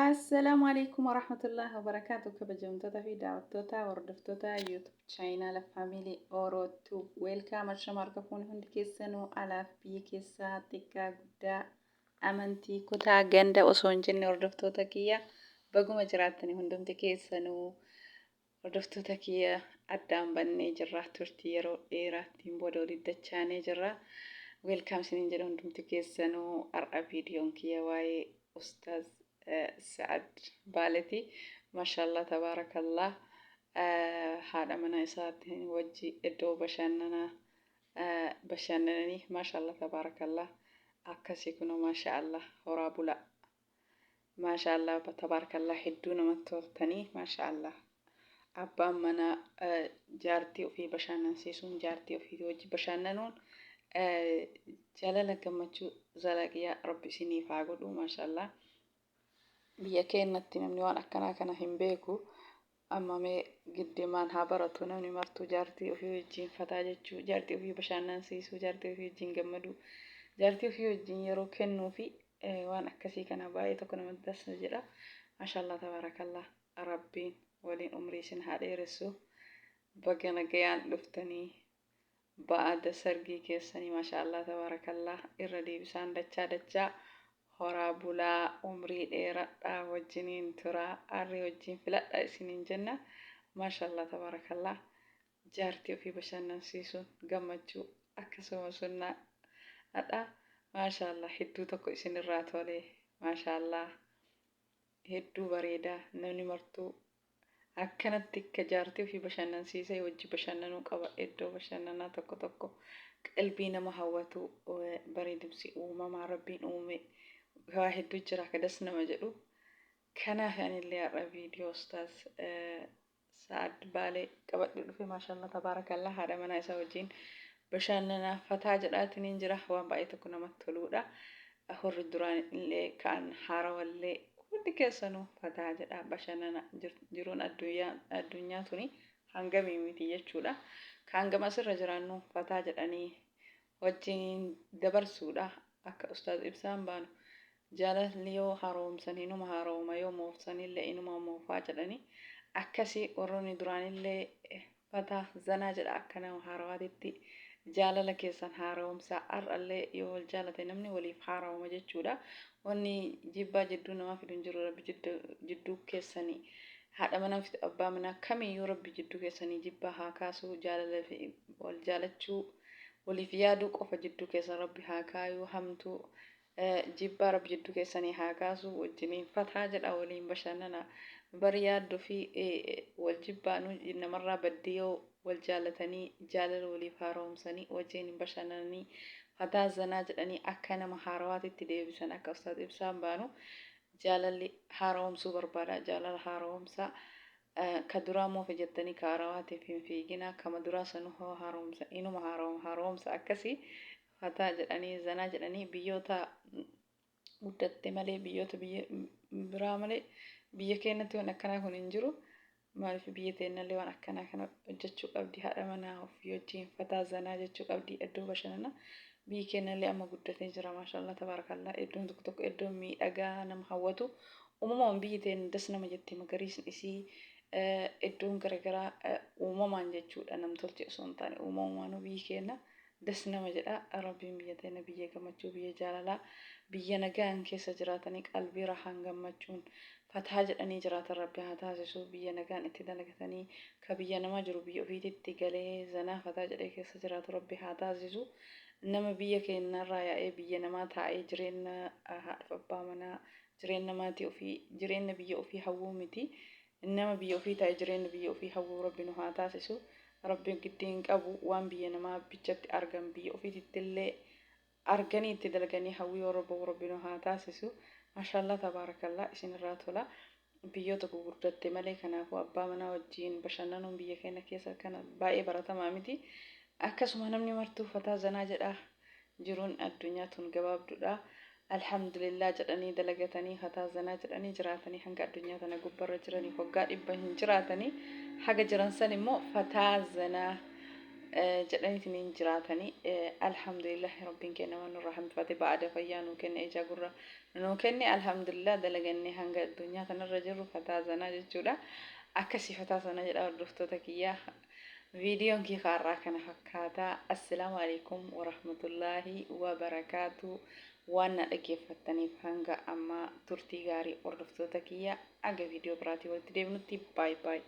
Assalaamu alaikum warahmatullahi wabarakaatu. Kabajamtoota fi daawwattoota, hordoftoota YouTube chaayinaala Family Oro Tube, welcome. Ashama, harka fuuni hundi keessanuu, alaaf biyya keessaa, xiqqaa guddaa, amantii, kutaa, ganda osoo hin jenne, hordoftoota kiyya baguma jiraattani hundumti keessanuu. Hordoftoota kiyya, addaan bannee jirra, turtii yeroo dheeraattiin booda walitti dachaanee jirra. Welcome isiniin jedha hundumti keessanuu. Har'a viidiyoon kiyya waa'ee Ustaaz Sa'ad Baaleti. Mashallah, tabaarakallah. Haadha mana isaatiin wajji iddoo bashannanaa bashannananii, mashallah, tabaarakallah. Akkasii kunoo, masha Allah, horaa bulaa. Maashaallah, tabaarakallah, hedduu namatti toltanii, maashaallah. Abbaan manaa jaartii ofii bashannansiisuun, jaartii ofii wajji bashannanuun jaalala gammachuu zalaqiyaa rabbi isiniif haa godhu, maashaallah. Biyya keenyatti namni waan akkanaa kana hin beeku. Amma mee giddimaan haa baratu namni martuu: jaartii ofii wajjin fataa jechuu, jaartii ofii bashannansiisuu, jaartii ofii wajjin gammaduu, jaartii ofii wajjin yeroo kennuu fi waan akkasii kana baay'ee tokko namatti dasa jedha. Maashaallah, tabaarakallah. Rabbiin waliin umrii isin haa dheeressu. Baga nagayaan dhuftanii ba'aada sargii keessanii, maashaallah, tabaarakallah. Irra deebisaan dachaa dachaa horaa bulaa, umrii dheeradhaa, wajjiniin turaa, arrii wajjin filadha isiniin jenna. Maashaallah, tabaarakallah. Jaartii ofii bashannansiisuun gammachuu akkasuma sunnaa hadha. Maashaallah, hedduu tokko isinirraa tole, maashaallah, hedduu bareeda. Namni martuu akkanatti akka jaartii ofii bashannansiisee wajji bashannanuu qaba. Iddoo bashannanaa tokko tokko qalbii nama hawwatu, bareedumsi uumamaa rabbiin uume waa hedduu jira akka das nama jedhu. Kanaaf anillee har'a viidiyoo Ustaaz Sa'ad Baalee qabadhee dhufe. Maashaallah, tabaarakallah. Haadha manaa isaa wajjin bashannanaa fataa jedhaatiniin jira. Waan baay'ee tokko namatti toluudha. Horri duraan illee ka'an haarawallee hundi keessanuu fataa jedha, bashannana. Jiruun addunyaa tuni hangamii miti jechuudha. Ka hangam asirra jiraannu fataa jedhanii wajjiniin dabarsuudha. Akka Ustaaz Ibsaan baanu, jaalalli yoo haroomsan inuma harooma, yoo moofsanillee inuma moofaa jedhanii. Akkasii warroonni duraanillee fataa zanaa jedha, akka nama haarawaatitti jaalala keessan haaromsaa. Har'allee yoo wal jaalate namni waliif haaroma jechuudha. Wanni jibbaa jidduu namaa fidu hin jiru. Rabbi jidduu keessanii, haadha manaa fi abbaa manaa kamiyyuu, rabbi jidduu keessanii jibbaa haa kaasu. Jaalala fi wal jaalachuu, waliif yaaduu qofa jidduu keessan rabbi haa kaayuu. Hamtuu, jibbaa rabbi jidduu keessanii haa kaasu. Wajjiniin fataa jedha, waliin bashannana. Bari yaaddoo fi wal jibbaanuu namarraa baddii yoo wal jaalatanii, jaalala waliif haaromsanii, wajjin bashannananii, fataa zanaa jedhanii akka nama haarawaatitti deebisan. Akka Ustaaz Ibsaan baanu, jaalalli haaromsuu barbaada, jaalala haaromsaa. Ka duraa moofe jettanii ka haarawaatiif hin fiiginaa. Kama duraa sanuu hoo haaromsa, inuma haaromsa. Akkasii fataa jedhanii, zanaa jedhanii. Biyyoota guddatte malee, biyyoota biyya biraa malee, biyya keenyatti waan akkanaa kun hin jiru. Maaliif, biyya teennallee waan akkanaa kana hojjechuu qabdi. Haadha manaa ofii wajjin fataa zanaa jechuu qabdi, iddoo bashannanaa. Biyyi keenyallee amma guddatee jira, maashaallah, tabaarakallaa. Iddoon tokko tokko iddoo miidhagaa nama hawwatu. Uumamaan biyyi teenya das nama jetti, magariisni isii, iddoon garaagaraa uumamaan jechuudha, namtolchee osoo hin taane uumamumaanuu biyyi keenya das nama jedha. Rabbiin biyya teenya biyya gammachuu, biyya jaalalaa, biyya nagaan keessa jiraatanii qalbii rahaan gammachuun fataa jedhanii jiraatan rabbi haa taasisu. Biyya nagaan itti dalagatanii, ka biyya namaa jiru biyya ofiititti galee zanaa fataa jedhee keessa jiraatu rabbi haa taasisu. Nama biyya keenyarraa yaa'ee biyya namaa taa'ee jireenya haadhaaf abbaa manaa, jireenya maatii ofii, jireenya biyya ofii hawwuu miti. Nama biyya ofii taa'e jireenya biyya ofii hawwuu rabbi nu haa taasisu. Rabbiin giddii hin qabu. Waan biyya namaa bichatti argan biyya ofiititti illee arganii itti dalaganii hawwii warra bahu rabbi nu haa taasisu. Maashaallah, tabaarakallah, isinirraa tola. Biyyoota gugurdatte malee kanaafuu abbaa manaa wajjin bashannanuun biyya keenya keessa kana baay'ee baratamaa miti. Akkasuma namni martuu fataa zanaa jedha. Jiruun addunyaa tun gabaabduudha. Alhamdulillah jedhanii dalagatanii, fataa zanaa jedhanii jiraatanii, hanga addunyaa tana gubbarra jiranii waggaa 100 hin jiraatanii, haga jiran san immoo fataa zanaa Jedhaniitiin jiraatanii, alhamdulillah, Rabbiin keenya waan nurraa hambifate, ba'aada fayyaa nuu kenne, ija gurra nuu kenne, alhamdulillah, dalagannee hanga addunyaa kanarra jirru fataa zanaa jechuudha. Akkasii fataa sana jedha. Hordoftoota kiyyaa, viidiyoon kiyya har'aa kana fakkaataa. Assalaamu alaikum warahmatullaahi wabarakaatu. Waan na dhaggeeffattaniif hanga ammaa turtii gaarii. Hordoftoota kiyya, aga viidiyoo biraatii walitti deebinutti, baay baay.